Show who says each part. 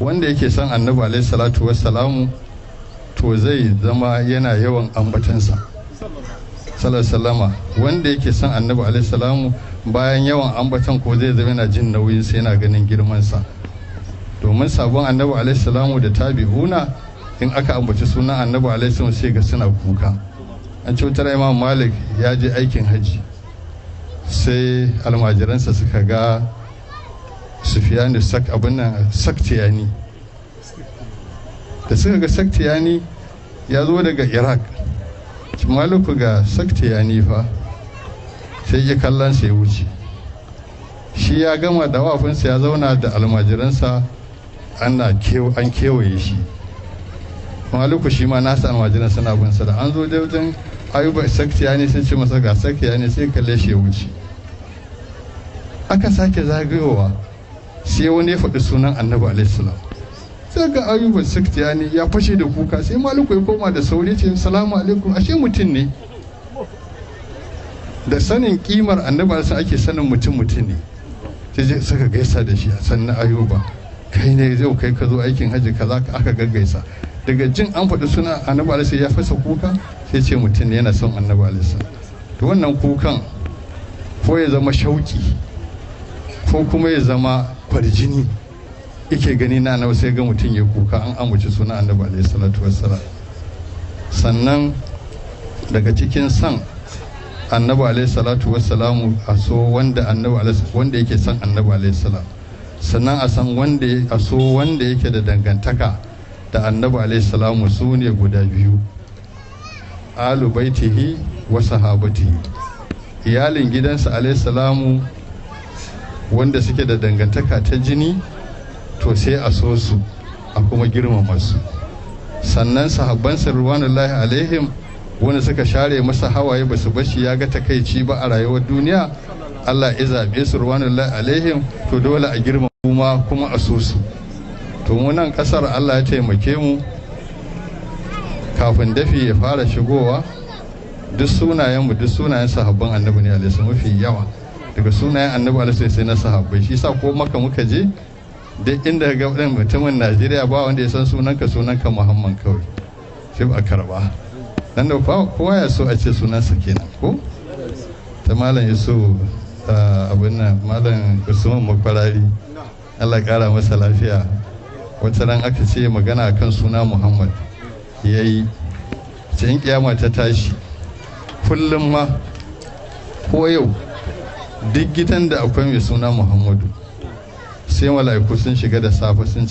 Speaker 1: Wanda yake son Annabi alaihi salatu wassalamu, to zai zama yana yawan ambatansa sallama. Wanda yake son Annabi alaihi salamu, bayan yawan ambatan ko zai zama yana jin nauyin sai yana ganin girmansa, domin sabon Annabi alaihi salamu da tabi'una, in aka ambaci sunan Annabi alaihi salamu sai ga suna kuka. An ce wutar Imam Malik ya je aikin haji, sai almajiransa suka ga Sufiyanu sak abin nan Saktiyani. Da suka ga Saktiyani ya zo daga Iraq, "Maliku, ga Saktiyani fa." Sai ya kallon sai wuce. Shi ya gama dawafinsa, ya zauna da almajiransa, an kewaye shi. Maliku shi ma nasa almajiran suna bin sa. Da an zo wajen Ayuba Saktiyani, sai ce masa, "Ga Saktiyani." Sai kalle shi ya wuce. Aka sake zagayowa, sai wani ya faɗi sunan Annabi alaihi salam, sai ga Ayuba Saktiyani ya fashe da kuka. Sai Maliku ya koma da sauri, ce, "Salamu alaikum." Ashe mutum ne. Da sanin kimar Annabi alaihi ake sanin mutum mutum ne. Sai suka gaisa da shi. Sannan, "Ayuba, kai ne zai kai ka zo aikin hajji kaza?" Aka gaggaisa. Daga jin an faɗi suna Annabi alaihi ya fasa kuka, sai ce mutum ne yana son Annabi alaihi. To wannan kukan ko ya zama shauki ko kuma ya zama kwarjini yake gani na Annabi, sai ga mutum ya kuka an ambaci suna Annabi alaihi salatu wassalam. Sannan daga cikin san Annabi alaihi salatu wassalamu, a so wanda Annabi alaihi, wanda yake son Annabi alaihi salam. Sannan a san wanda a so wanda yake da dangantaka da Annabi alaihi salamu. Su ne guda biyu: alu baitihi wa sahabatihi, iyalin gidansa alaihi salamu wanda suke da dangantaka ta jini, to sai a so su a kuma girmama su. Sannan sahabban ridwanullahi alaihim, wanda suka share masa hawaye, ba su bashi ya ga takaici ba a rayuwar duniya, Allah ya zaɓe su ridwanullahi alaihim, to dole a girmama kuma a so su. To mu nan kasar Allah ya taimake mu, kafin dafi ya fara shigowa, duk sunayenmu, duk sunayen sahabban Annabi ne alaihi, mafi yawa daga sunayen Annabi alaihi sai na sahabbai. Shi sa ko Maka muka je, duk inda ga ɗan mutumin Najeriya, ba wanda ya san sunanka, sunanka Muhammad kawai, sai a karba dan da kowa ya so a ce sunansa kenan. Ko ta Malam Yusuf, abin nan, Malam Usman Makwarari, Allah kara masa lafiya, wata ran aka ce magana kan suna Muhammad, ya yi ce in kiyama ta tashi, kullum ma ko yau, duk gidan da akwai mai suna Muhammadu, sai mala'iku sun shiga da safe sun